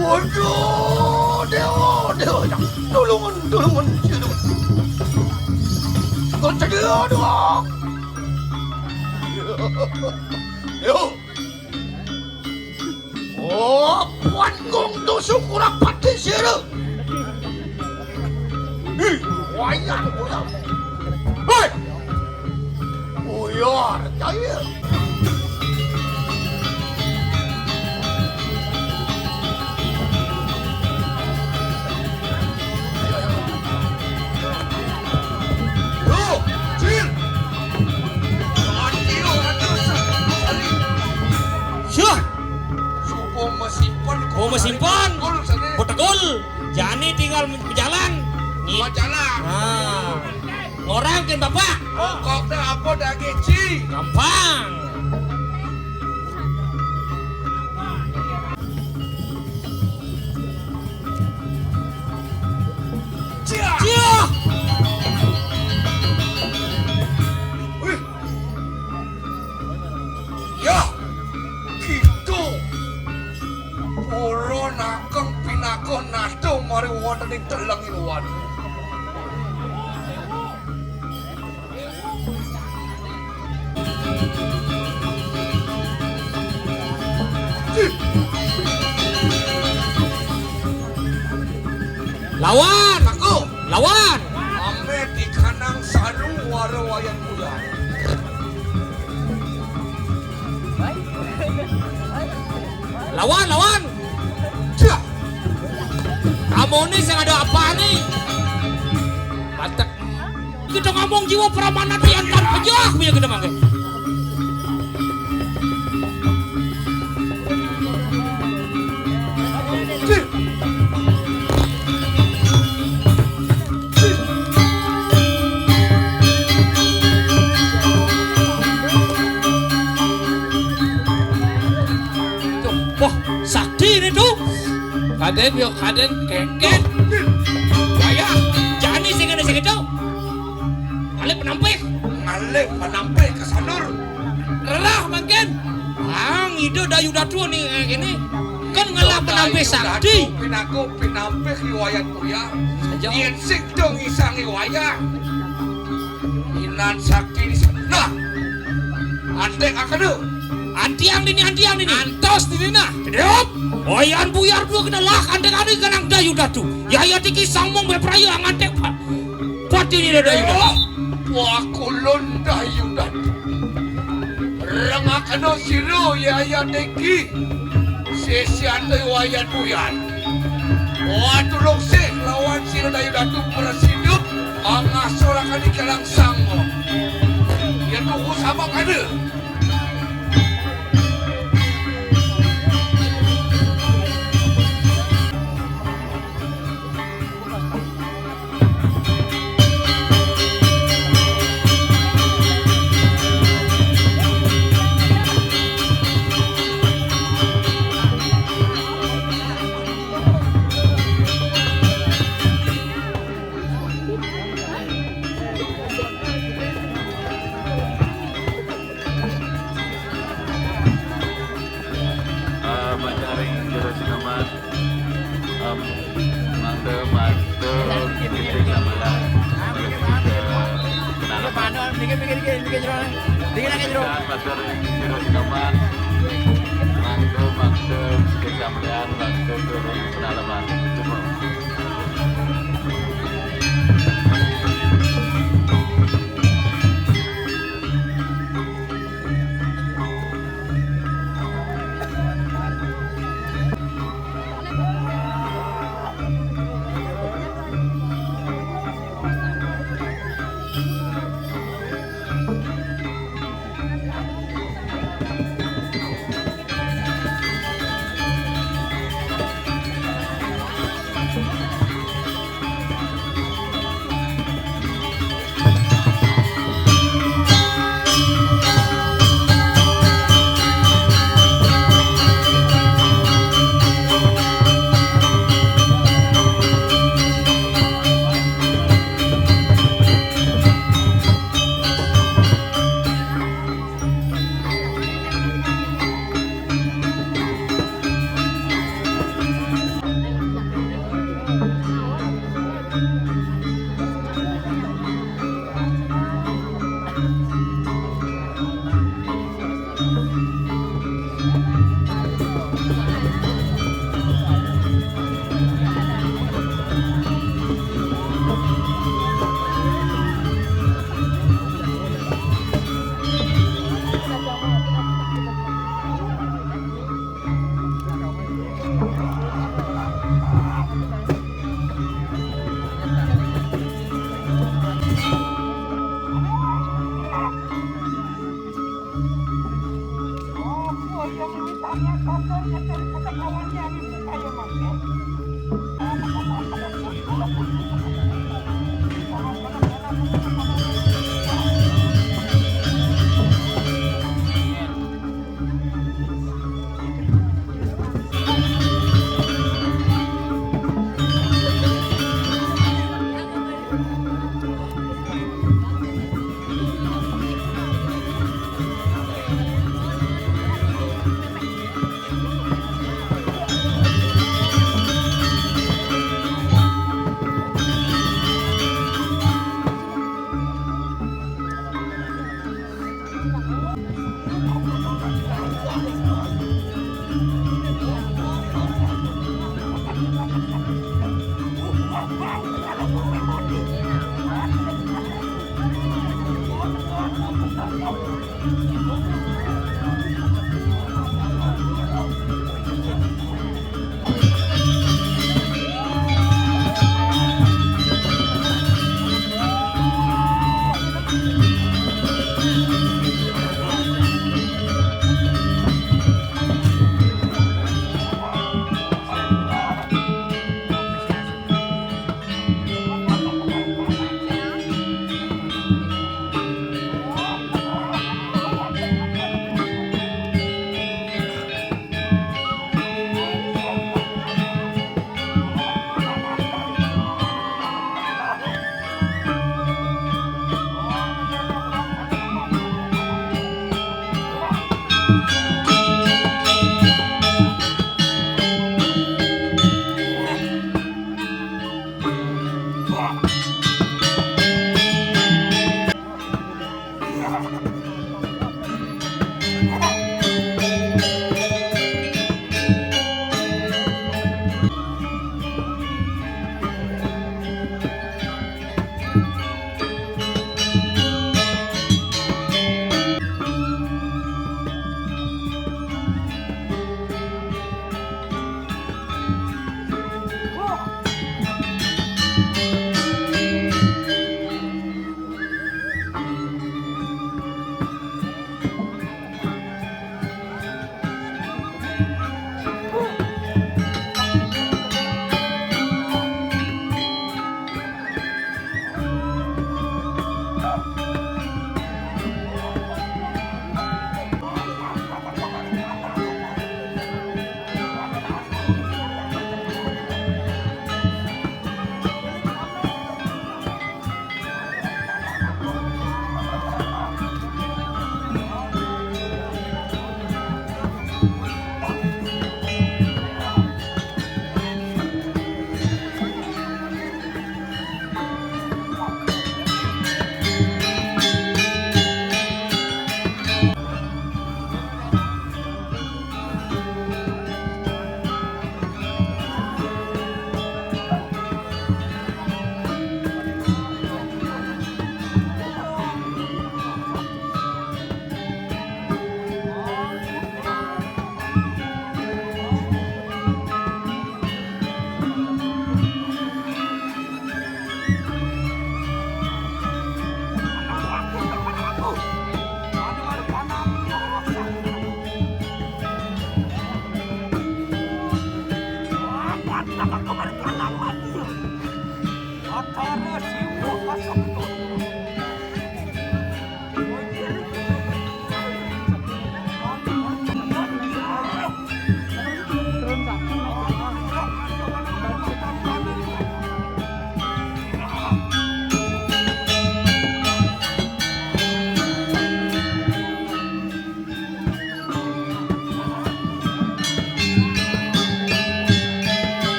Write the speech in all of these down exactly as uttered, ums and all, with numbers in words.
Aduh, Déwa, Déwa, tulungan, tulungan, tulungan. Kok cedera, Déwa. Yo. Oh, Puan Gong tusuk ora pati sira. Ih, wayang kula. Hei! Buyar, caya. Yo, Cil. Mati, oh, aduh, sa-, sali. Syah. Supo mesimpen, Oh, mesimpen. Gol, sali. Betegul. Jani tinggal jalan. Ngi- Jalan. Ah. Ngorang ken Bapak. Pokoknya apa daging ci? Gampang. Cia. Cia. Wih. Yah, kita pura nangkeng pinaka nata mari wonten ing teleng iluan. Lawan! Aku! Lawan! Ame dikanang saru wara wayan kuda. Lawan, lawan. Jah. Amone sing ada apane? Batek. Kita ngomong jiwa pramana yang tanpa jah punya kita mangke. Wah, sakti ini tuh. Kaden yo, kaden kengken. Wayah, jani sing ngene sing itu. Ngalih penampih. Ngalih penampih ke sanur. Rerah mangkin. Ang ida Dayu Datu ni, eh, kene. Kan ngelah penampih sakti. Pinaku pinampih riwayat kuya. Saja. Yen sing do ngisangi wayah. Inan sakti di sana. Nah. Antek akadu. Antiang dini, antiang dini. Antos dini nah. Kedop. Wayan buyar dua kena lah, antek adi kenang Dayu Datu. Ya, ya, tiki sang mong bepraya ang antek pa-, pati ni Dayu Datu. Wah, kulon Dayu Datu. Rengakan siro ya, ya, tiki. Sesian Wayan buyar. Wah, tulung sih lawan siro Dayu Datu presidup. Angasorakan di kelang sang mong. Ya, tunggu sama kada. Eh, Pak Jaring, Jero Sinoman. Em, mangga, mangga, kita sama lah. Kita kenalan. Dikit, dikit, dikit, dikit, Jero. Dikit lagi, Jero. Pak Jaring, Jero Sinoman. Mangga, mangga, kita sama lah. Mangga, turun, kenalan. Coba.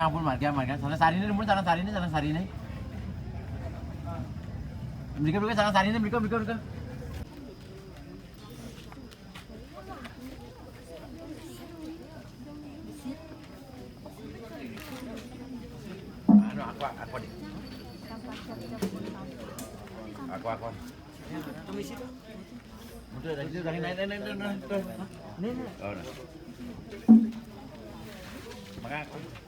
Ampun, marga, marga. Sana sarine, ampun, sana sarine, sana sarine. Mriko, mriko, sana sarine, mriko, mriko, mriko. Anu, aqua, aqua deh. Aqua, aqua. Udah, udah, udah, naik, naik, naik, naik, naik. Oh, udah. Makan aqua.